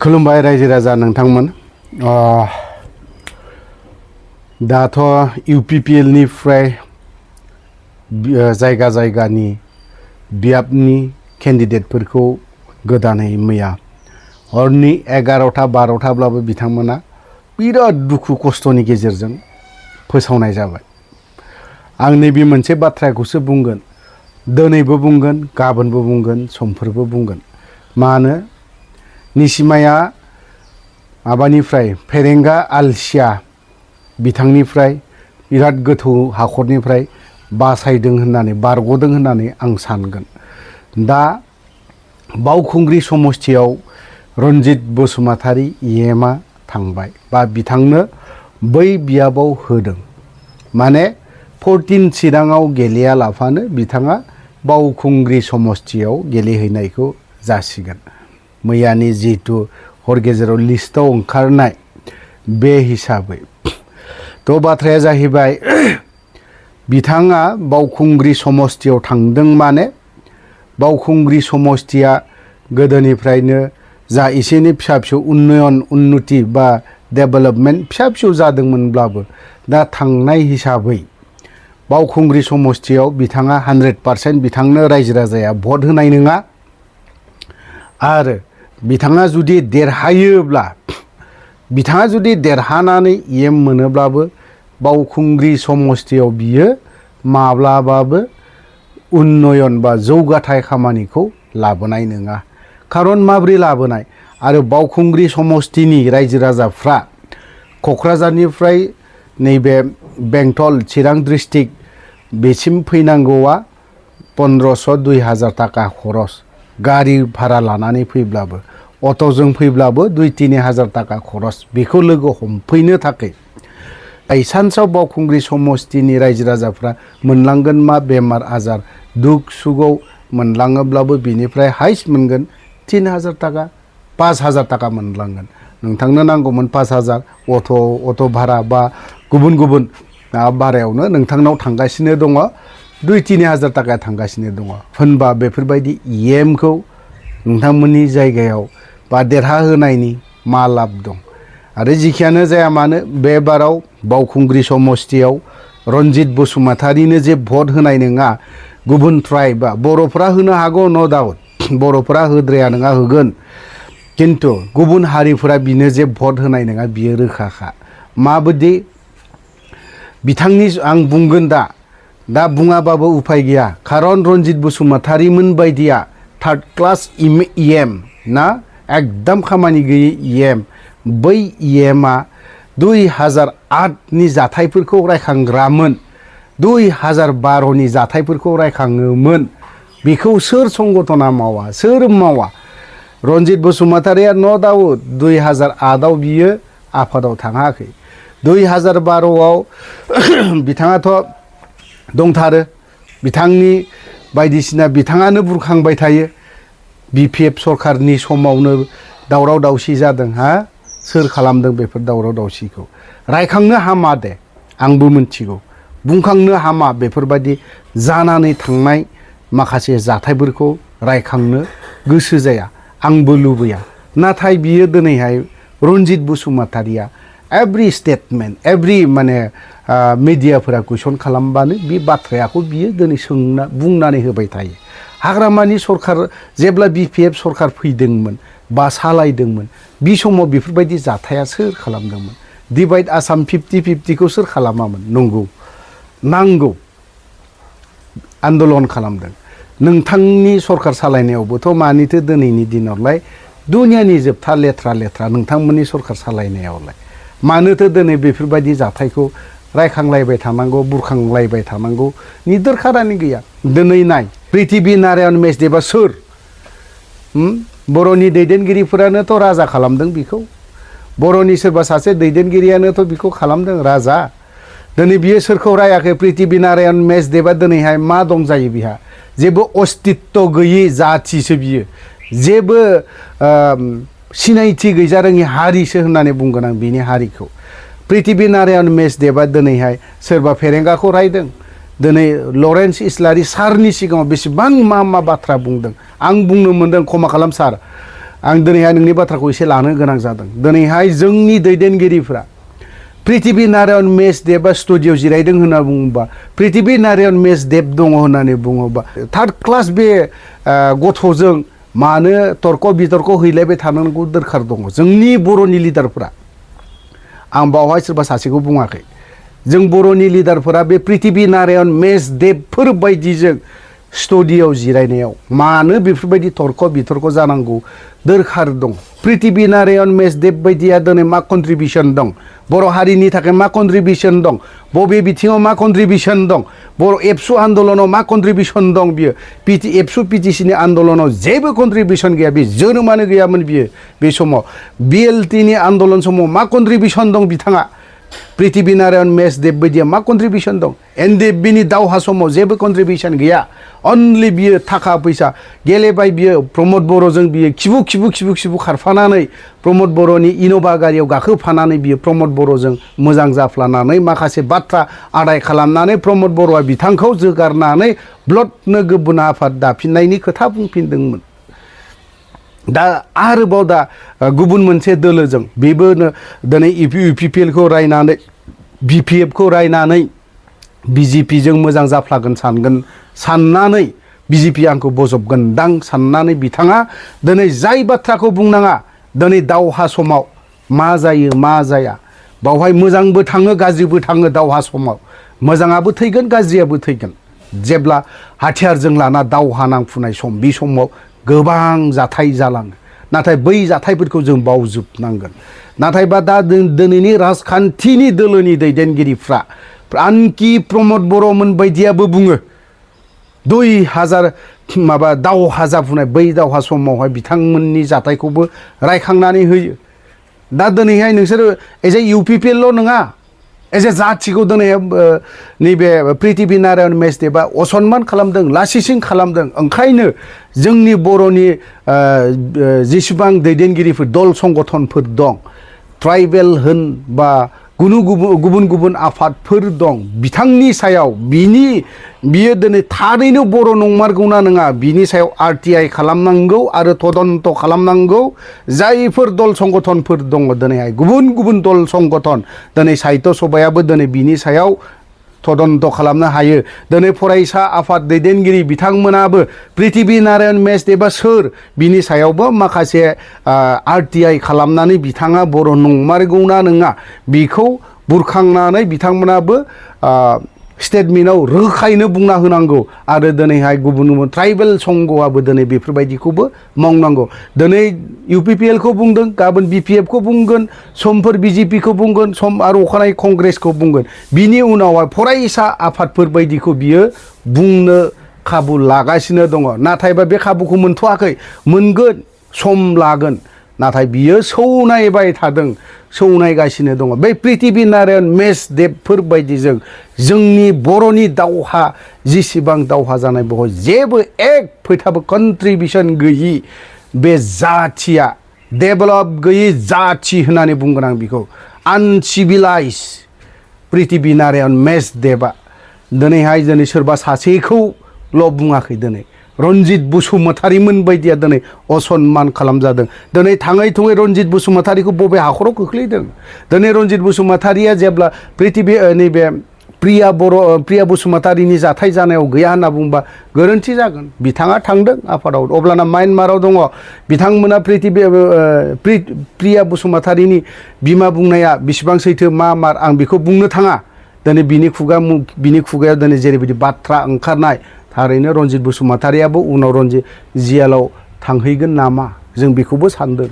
खुलुमबाय रायजो राजा नोंथांमोन दाथ' UPPL निफ्राय जायगा जायगानि बियाबनि केन्डिडेटफोरखौ गोदानै मैया हरनि 11टा 12टाब्लाबो बिथांमोना बिराद दुखु खस्थ'नि गेजेरजों फोसावनाय जाबाय। आं नैबे मोनसे बाथ्राखौसो बुंगोन, दिनैबो बुंगोन, गाबोनबो बुंगोन, समफोरबो बुंगोन। मानो निसिमाया माबानिफ्राय फेरेंगा आलसिया बिथांनिफ्राय बिराद गोथौ हाखरनिफ्राय बासायदों होननानै बारग'दों होननानै आं सानगोन। दा बावखुंग्रि समस्थियाव रन्जित बसुमतारी EMआ थांबाय बा बिथांनो बै बियाबाव होदों। माने 14 चिराङाव गेलेया लाफानो बिथाङा बावखुंग्रि समस्थियाव गेलेहैनायखौ जासिगोन। मैयानि जिहेतु हर गेजेराव लिस्टआव ओंखारनाय बे हिसाबै तो बाथ्राया जाहैबाय बिथाङा बावखुंग्रि समस्थियाव थांदों। माने बावखुंग्रि समस्थिया गोदोनिफ्रायनो जा एसे एनै फिसा फिसौ उन्नति बा डेभेलपमेन्ट फिसा फिसौ जादोंमोनब्लाबो दा थांनाय हिसाबै बावखुंग्रि समस्थियाव बिथाङा 100% बिथांनो रायजो राजाया भट होनाय नङा। आरो बिथाङा जुदि देरहायोब्ला बिथाङा जुदि देरहानानै EM मोनोब्लाबो बावखुंग्रि समस्थियाव बियो माब्लाबाबो उन्नयन बा जौगाथाय खामानिखौ लाबोनाय नङा। खारन माब्रै लाबोनाय? आरो बावखुंग्रि समस्थिनि रायजो राजाफ्रा क'क्राझारनिफ्राय नैबे बेंटल चिरां डिस्ट्रिक्ट बेसिम फैनांगौआ 1500-2000 थाखा खरस। गारि भारा लानानै फैब्लाबो अट'जों फैब्लाबो 2-3 हाजार थाखा खरस। बेखौ लोगो हमफैनो थाखाय सानसेआव बावखुंग्रि समस्थिनि रायजो राजाफ्रा मोनलांगोन मा बेमार आजार दुख सुखआव मोनलाङोब्लाबो बिनिफ्राय हाइस्ट मोनगोन 3000 थाखा 5000 थाखा मोनलांगोन। नोंथांनो नांगौमोन 5000 अट' भारा बा गुबुन गुबुन भारायावनो नोंथांनाव थांगासिनो दङ 2-3 हाजार थाखा थांगासिनो दङ। होनबा बेफोरबायदि EMखौ नोंथांमोननि जायगायाव बा देरहाहोनायनि मा लाब दं? आरो जिखियानो जाया मानो बे बाराव बावखुंग्रि समस्थियाव रन्जित बसुमतारीनो जे भट होनाय नङा, गुबुन ट्राइब बा बर'फ्रा होनो हागौ, नो डाउट बर'फ्रा होद्राया नङा, होगोन। किन्तु गुबुन हारिफोरा बिनो जे भट होनाय नङा बियो रोखाखा। माबायदि बिथांनि आं बुंगोन दा बुङाबाबो उफाय गैया। खारन रन्जित बसुमतारीमोन बायदिया थार्ड क्लास EM ना एकदम खामानि गैयै EM। बै EMआ 2008नि जाथायफोरखौ रायखांग्रामोन, 2012नि जाथायफोरखौ रायखाङोमोन। बेखौ सोर संगठना मावा, सोर मावा? रन्जित बसुमतारीया नो डाउट 2008आव बियो आफादाव थाङाखै। 2012आव बिथाङाथ' दंथारो। बिथांनि बायदिसिना बिथाङानो बुरखांबाय थायो। BPF सरकारनि समावनो दावराव दावसि जादों। सोर खालामदों बेफोर दावराव दावसिखौ? रायखांनो हामा दे, आंबो मिथिगौ। बुंखांनो हामा बेफोरबायदि जानानै थांनाय माखासे जाथायफोरखौ रायखांनो गोसो जाया, आंबो लुबैया। नाथाय बियो दिनैहाय रन्जित बसुमतारीया एभ्रि स्टेटमेन्ट एभ्रि माने मिडियाफोरा कुइसन खालामबानो बे बाथ्राखौ बियो दिनै बुंनानै होबाय थायो। हाग्रामानि सरकार जेब्ला BPF सरकार फैदोंमोन बा सालायदोंमोन बे समाव बेफोरबायदि जाथाया सोर खालामदोंमोन? डिभाइड आसाम 50-50खौ सोर खालामामोन? नंगौ, नांगौ, आन्दलन खालामदों। नोंथांनि सरकार सालायनायावबोथ' मानिथो दिनैनि दिनावलाय दुनियानि जोबथा लेथ्रा नोंथांमोननि सरकार सालायनायावलाय मानोथो दिनै बेफोरबायदि जाथायखौ रायखांलायबाय थानांगौ, बुरखांलायबाय थानांगौ नि दरखारानो गैया। दिनै नाय पृथ्वी नारायण मेसदेबा सोर? बर'नि दैदेनगिरिफोरानोथ' राजा खालामदों बिखौ। बर'नि सोरबा सासे दैदेनगिरियानोथ' बिखौ खालामदों राजा। दिनै बियो सोरखौ रायाखै? पृथ्वी नारायण मेसदेबा दिनैहाय मा दं जायो? बिहा जेबो अस्तित्व गैयै जाथिसो बियो, जेबो सिनायथि गैजारोङि हारिसो होननानै बुंगोन आं बिनि हारिखौ। पृथ्वी नारायण मेसदेबा दिनैहाय सोरबा फेरेंगाखौ रायदों? दिनै लरेन्स इस्लारि सारनि सिगाङाव बेसेबां मा बाथ्रा बुंदों आं बुंनो मोनदों। क्षमा खालाम सार, आं दिनैहाय नोंनि बाथ्राखौ एसे लानो गोनां जादों दिनैहाय जोंनि दैदेनगिरिफोरा पृथिबि नारायण मेस देबा स्टुडिअ जिरायदों होनना बुङोबा पृथिबि नारायण मेस देब दङ होननानै बुङोबा थार्ड क्लास बे गथ'जों मानो तर्क बितर्क हैलायबाय थानांगौ दरखार दङ जोंनि बर'नि लिडारफोरा आं बावहाय सोरबा सासेखौ बुङाखै जों बर'नि लिडारफोरा बे पृथिबि नारायण मेस देबफोर बायदिजों स्टुडिअ जिरायनायाव मानो बेफोरबायदि तर्क बितर्क जानांगौ दरखार दं पृथिबि नारायण मेस देब बायदिया दिनै मा कन्ट्रिबिउसन दं बर' हारिनि थाखाय मा कन्ट्रिबिउसन दं बबे बिथिङाव मा कन्ट्रिबिउसन दं बर' एबसु आन्दलनाव मा कन्ट्रिबिउसन दं बियो एबसु पिटिसिनि आन्दलनाव जेबो कन्ट्रिबिउसन गैया बे जोनोमानो गैयामोन बियो बे समाव बिएलटिनि आन्दलन समाव मा कन्ट्रिबिउसन दं बिथाङा पृथिबि नारायण मेस देब बायदिया मा कन्ट्रिबिउसन दं एनडिएफबिनि दावहा समाव जेबो कन्ट्रिबिउसन गैया अनलि बियो थाखा फैसा गेलेबाय बियो प्रमद बर'जों बियो खिबु खारफानानै प्रमद बर'नि इन'भा गारियाव गाखोफानानै बियो प्रमद बर'जों मोजां जाफ्लानानै माखासे बाथ्रा आदाय खालामनानै प्रमद बर'आ बिथांखौ जोगारनानै ब्लडनो गुबुन आफाद दाफिननायनि खोथा बुंफिनदोंमोन दा आरोबाव दा गुबुन मोनसे दोलोजों बेबो दिनै इउपिपिएलखौ रायनानै बिपिएफखौ रायनानै बिजेपिजों मोजां जाफ्लागोन साननानै बिजेपि आंखौ बजबगोन दां साननानै बिथाङा दिनै जाय बाथ्राखौ बुंनाङा दिनै दावहा समाव मा जायो मा जाया बावहाय मोजांबो थाङो गाज्रिबो थाङो दावहा समाव मोजाङाबो थैगोन गाज्रियाबो थैगोन जेब्ला हाथियारजों लाना दावहा नांफुनाय सम बे समाव गोबां जाथाय जालाङो नाथाय बै जाथायफोरखौ जों बावजोबनांगोन नाथायबा दा दिनैनि राजखान्थिनि दोलोनि दैदेनगिरिफ्रा आनखि प्रमद बर'मोन बायदियाबो बुङो 2000 माबा दावहा जाफुनाय बै दावहा समावहाय बिथांमोननि जाथायखौबो रायखांनानै होयो दा दिनैहाय नोंसोरो एज ए इउपिपिएलल' नङा एज ए जाथिखौ दिनै नैबे पृथिबि नारायण मेस देबा असनमान खालामदों लासिसिं खालामदों ओंखायनो जोंनि बर'नि जेसेबां दैदेनगिरिफोर दल संगठनफोर दं ट्राइबेल होन बा गुबुन आफादफोर दं बिथांनि सायाव बियो दिनै थारैनो बर' नंमारगौना नङा बिनि सायाव आरटिआइ खालामनांगौ आरो तदन्त खालामनांगौ जायफोर दल संगठनफोर दङ दिनैहाय गुबुन दल संगठन दिनै साहित्य सभायाबो दिनै बिनि सायाव तदन्त खालामनो हायो दिनै फरायसा आफाद दैदेनगिरि बिथांमोनाबो पृथिबि नारायण मेस देबा सोर बिनि सायावबो माखासे आरटिआइ खालामनानै बिथाङा बर' नंमारगौना नङा बिखौ बुरखांनानै बिथांमोनाबो स्टेटमेन्टआव रोखायैनो बुंना होनांगौ आरो दिनैहाय गुबुन ट्राइबेल संघआबो दिनै बेफोरबायदिखौबो मावनांगौ दिनै इउपिपिएलखौ बुंदों गाबोन बिपिएफखौ बुंगोन समफोर बिजेपिखौ बुंगोन सम आरो अखानायै कंग्रेसखौ बुंगोन बिनि उनावहाय फरायसा आफादफोर बायदिखौ बियो बुंनो खाबु लागासिनो दङ नाथायबा बे खाबुखौ मोनथ'वाखै मोनगोन सम लागोन नाथाय बियो सौनायबाय थादों सौनायगासिनो दङ बै पृथिबि नारायण मेस देबफोर बायदिजों जोंनि बर'नि दावहा जेसेबां दावहा जानाय बेवहाय जेबो एक फैथाबो कन्ट्रिबिउसन गैयि बे जाथिया डेभेलप गैयि जाथि होननानै बुंगोन आं बेखौ आनसिभिलाइज पृथिबि नारायण मेस देबा दिनैहाय सोरबा सासेखौल' बुङाखै दिनै रन्जित बसुमतारीमोन बायदिया दिनै असनमान खालामजादों दिनै थाङै थुङै रन्जित बसुमतारीखौ बबे हाखराव खोख्लैदों दिनै रन्जित बसुमतारीया जेब्ला नैबे प्रिया बसुमतारीनि जाथाय जानायाव गैया होनना बुंबा गोरोन्थि जागोन बिथाङा थांदों आफादाव अब्लाना म्यानमाराव दङ बिथांमोना प्रिया बसुमतारीनि बिमा बुंनाया बेसेबां सैथो मा मार आं बेखौ बुंनो थाङा दिनै बिनि खुगायाव दिनै जेरैबायदि बाथ्रा ओंखारनाय थारैनो रन्जित बसुमतारीयाबो उनाव जेलाव थांहैगोन नामा जों बेखौबो सानदों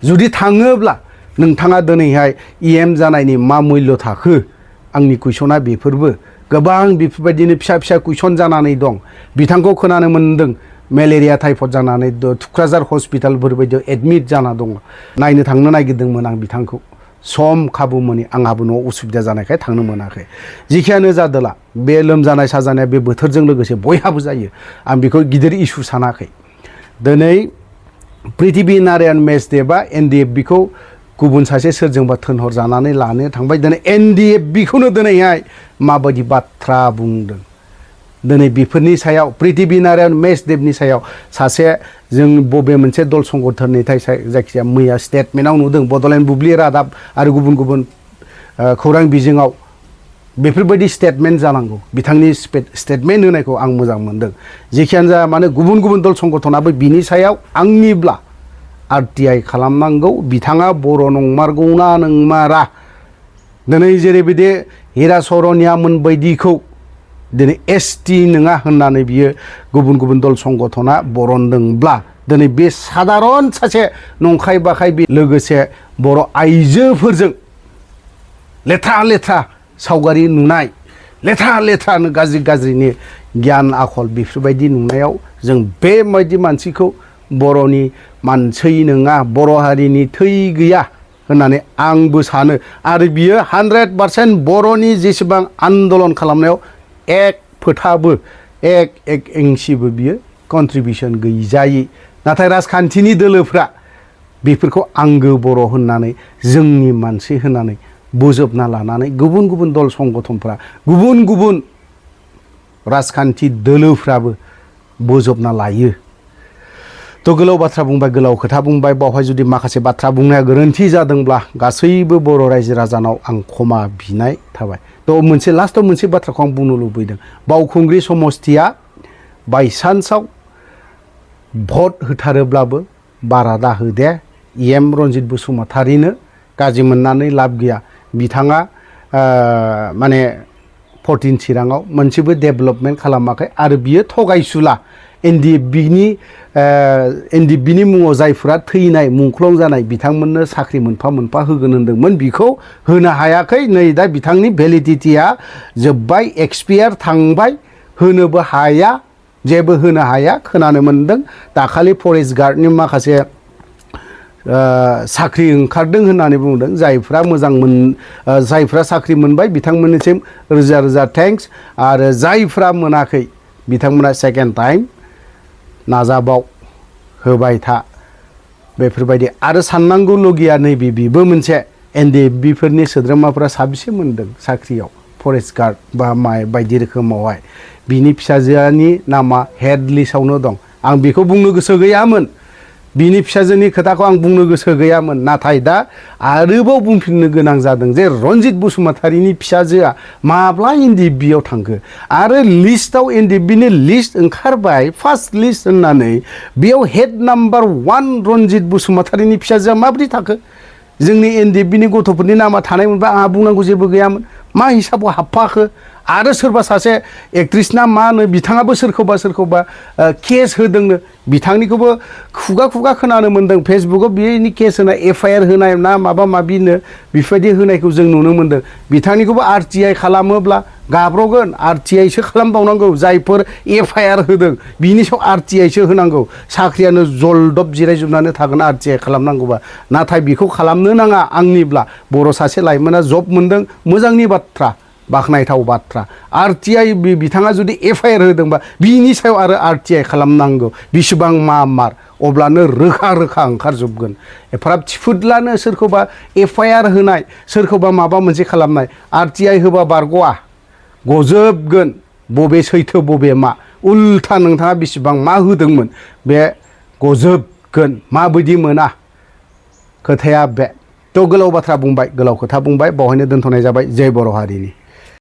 जुदि थाङोब्ला नोंथाङा दिनैहाय इएम जानायनि मा मुल्य थाखो आंनि कुइसना बेफोरबो गोबां बेफोरबायदिनो फिसा कुइसन जानानै दं बिथांखौ खोनानो मोन्दों मेलेरिया टाइफड जानानै थुक्राझार हस्पिटालफोर बायदियाव एडमिट जाना दङ नायनो थांनो नागिरदोंमोन आं बिथांखौ सम खाबु मोनि आंहाबो न'आव उसुबिदा जानायखाय थांनो मोनाखै जिखियानो जादोला बे लोमजानाय साजानाया बे बोथोरजों लोगोसे बयहाबो जायो आं बेखौ गिदिर इस्यु सानाखै दिनै पृथिबि नारायण मेस देबा एनडिएफबिखौ गुबुन सासे सोरजोंबा थोनहरजानानै लानो थांबाय दिनै एनडिएफबिखौनो दिनैहाय माबायदि बाथ्रा बुंदों दिनै बेफोरनि सायाव प्रिथिबि नारायण मेसदेबनि सायाव सासे जों बबे मोनसे दल संगठननि जायखिजाया मैया स्टेटमेन्टआव नुदों बड'लेण्ड बुब्लि रादाब आरो गुबुन गुबुन खौरां बिजोङाव बेफोरबायदि स्टेटमेन्ट जानांगौ बिथांनि स्टेटमेन्ट होनायखौ आं मोजां मोनदों जेखियानो जाया मानो गुबुन गुबुन दल संगठनाबो बिनि सायाव आंनिब्ला RTI खालामनांगौ बिथाङा बर' नंमारगौना नंमारा दिनै जेरैबायदि हिरा सरनिया मोनबायदिखौ दिनै ST नङा होननानै बियो गुबुन गुबुन दल संगठना बरनदोंब्ला दिनै बे साधारन सासे नंखाय बाखाय लोगोसे बर' आइजोफोरजों लेथ्रा लेथ्रा सावगारि नुनाय लेथ्रा लेथ्रानो गाज्रि गाज्रिनि गियान आखल बेफोरबायदि नुनायाव जों बेबायदि मानसिखौ बर'नि मानसि नङा बर' हारिनि थै गैया होननानै आंबो सानो आरो बियो 100% बर'नि जेसेबां आन्दलन खालामनायाव एक फोथाबो एक इंसिबो बियो कन्ट्रिबिउसन गैजायै नाथाय राजखान्थिनि दोलोफ्रा बेफोरखौ आंगो बर' होननानै जोंनि मानसि होननानै बोजबना लानानै गुबुन गुबुन दल संगठनफ्रा गुबुन गुबुन राजखान्थि दोलोफ्राबो बोजबना लायो तो गोलाव बाथ्रा बुंबाय गोलाव खोथा बुंबाय बावहाय जुदि माखासे बाथ्रा बुंनाया गोरोन्थि जादोंब्ला गासैबो बर' रायजो राजानाव आं क्षमा बिनाय थाबाय तो मोनसे लास्टआव मोनसे बाथ्राखौ आं बुंनो लुबैदों बावखुंग्रि समस्तिया बायसान्सआव भट होथारोब्लाबो बारा दाहोदे EM रन्जित बसुमतारिनो गाज्रि मोननानै लाब गैया बिथाङा माने 14 चिराङाव मोनसेबो डेभेलपमेन्ट खालामाखै आरो बियो थगायसुला NDBनि मुङाव जायफोरा थैनाय मुंख्लं जानाय बिथांमोननो साख्रि मोनफा मोनफा होगोन होनदोंमोन बिखौ होनो हायाखै नै दा बिथांनि भेलिडिटिया जोब्बाय एक्सपायार थांबाय होनोबो हाया जेबो होनो हाया खोनानो मोनदों दाखालि फरेस्ट गार्डनि माखासे साख्रि ओंखारदों होननानै बुंदों जायफ्रा जायफ्रा साख्रि मोनबाय बिथांमोननिसिम रोजा रोजा थेंक्स आरो जायफ्रा मोनाखै बिथांमोना सेकेन्ड टाइम नाजाबाव होबाय था बेफोरबायदि आरो साननांगौ लगिया नैबे बेबो मोनसे NDBफोरनि सोद्रोमाफोरा साबेसे मोनदों साख्रियाव फरेस्ट गार्ड बा बायदि रोखोमावहाय बिनि फिसाजोनि नामा हेड लिस्टआवनो दं आं बेखौ बुंनो गोसो गैयामोन बिनि फिसाजोनि खोथाखौ आं बुंनो गोसो गैयामोन नाथाय दा आरोबाव बुंफिननो गोनां जादों जे रन्जित बसुमतारिनि फिसाजोआ माब्ला NDBआव थांखो आरो लिस्टआव NDBनि लिस्ट ओंखारबाय फार्स्ट लिस्ट होननानै बेयाव हेड नाम्बार 1 रन्जित बसुमतारिनि फिसाजोआ माब्रै थाखो जोंनि NDBनि गथ'फोरनि नामा थानाय मोनबा आंहा बुंनांगौ जेबो गैयामोन मा हिसाबाव हाबफाखो आरो सोरबा सासे एक्ट्रिसना मा होनो बिथाङाबो सोरखौबा केस होदोंनो बिथांनिखौबो खुगा खुगा खोनानो मोन्दों फेसबुकआव बेनि केस होनाय FIR होनाय ना माबा माबिनो बेफोरबायदि होनायखौ जों नुनो मोन्दों बिथांनिखौबो RTI खालामोब्ला गाब्र'गोन RTIसो खालामबावनांगौ जायफोर FIR होदों बिनि सायाव RTIसो होनांगौ साख्रियानो जलदब जिरायजोबनानै थागोन RTI खालामनांगौबा नाथाय बेखौ खालामनो नाङा आंनिब्ला बर' सासे लाइमोना जब मोन्दों मोजांनि बाथ्रा बाख्नायथाव बाथ्रा RTI बिथाङा जुदि FIR होदोंबा बिनि सायाव आरो RTI खालामनांगौ बिसिबां मार अब्लानो रोखा रोखा ओंखारजोबगोन एफाराब थिफुदलानो सोरखौबा FIR होनाय सोरखौबा माबा मोनसे खालामनाय RTI होबा बारग'आ गजोबगोन बबे सैथो बबे मा उल्था नोंथाङा बिसिबां मा होदोंमोन बे गजोबगोन माबायदि मोना खोथाया बे तो गोलाव बाथ्रा बुंबाय गोलाव खोथा बुंबाय बावहायनो दोनथ'नाय जाबाय जय बर' हारिनि